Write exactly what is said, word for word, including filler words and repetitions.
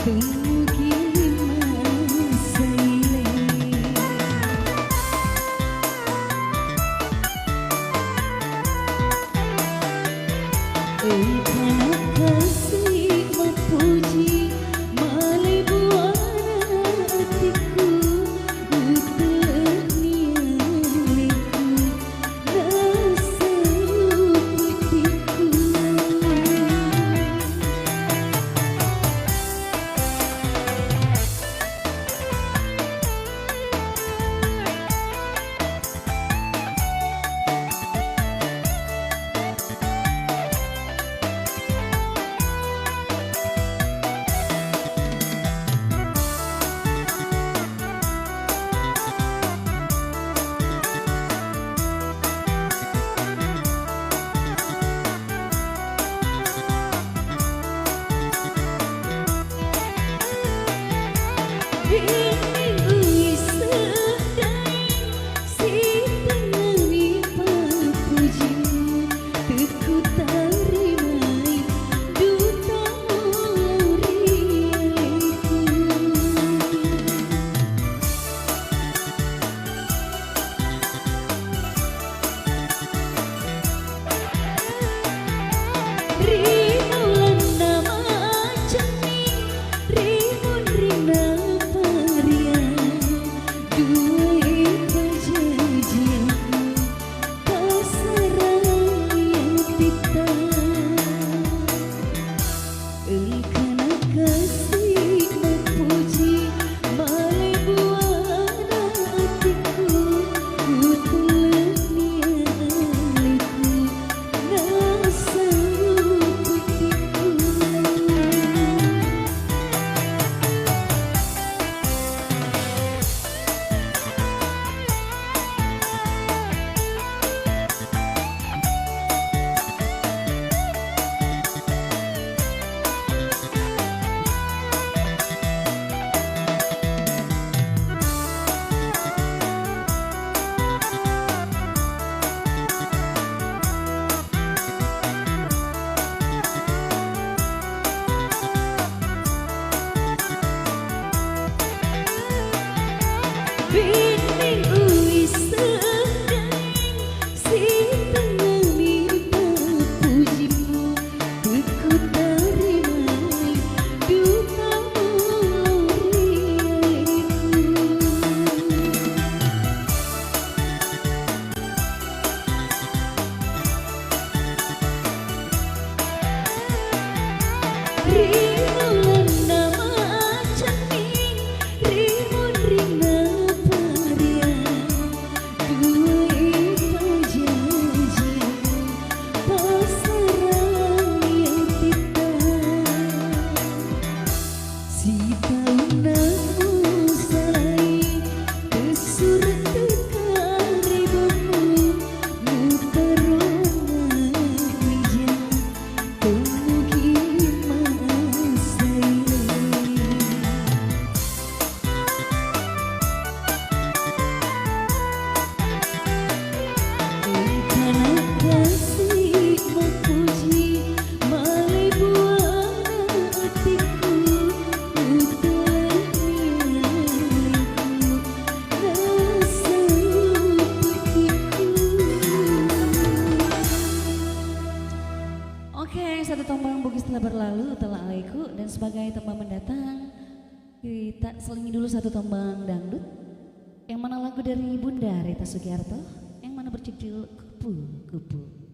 Tumugi massaile. Engkana kasi mappuji, male buana atikku, uteleni aleku. Ri bulanna macenning, ri munrinna paria, duae pajajiang, pasarang titta. Engkana kasi mappuji, male buana atikku, kuteleni aleku, nasau putikku. Binning uwi sedeng, sitengngami pappujimmu, tekkutarimai dutamu ri aleku. Ri bulanna macenning, ri munrinna paria, duae pajajiang, pasarang titta. Sitaunna musalai, pessureng tekaribammu, mutaroma mija, tumugi massaile. Engkana kasi mappuji, male buana atikku, uteleni aleku, nasau putikku. Oke, satu tembang Bugis telah berlalu, Uteleng Aleku, dan sebagai tembang mendatang, kita selingi dulu satu tembang dangdut, yang mana lagu dari Bunda Rita Sugiarto, yang mana berjudul Kupu-Kupu.